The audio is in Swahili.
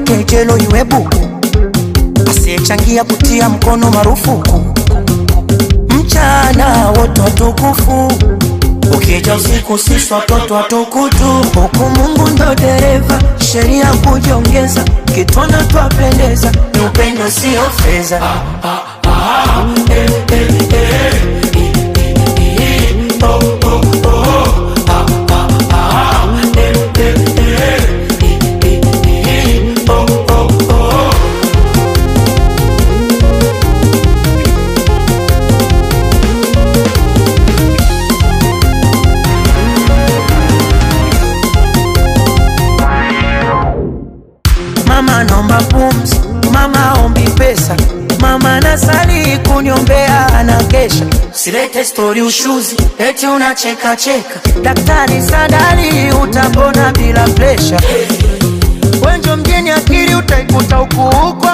Niweke jelo iwe buku, asiyechangia kutia mkono marufuku. Mchana wote watukufu, ukija usiku sisi watoto watukutu. Huku Mungu ndo dereva, sheria kujongeza, kitwana twapendeza, ni upendo sio fedha. Eh, eh, eh. Oh, oh, oh. Ah, ah, ah. Eh, eh, eh. Oh, oh, oh. Mama naomba pumzi, mama ombi pesa, mama nasali kuniombea anakesha. Silete stori ushuzi, eti unacheka cheka. Daktari Sadali utapona bila presha. Wenjo mjini akili utaikuta huku huko.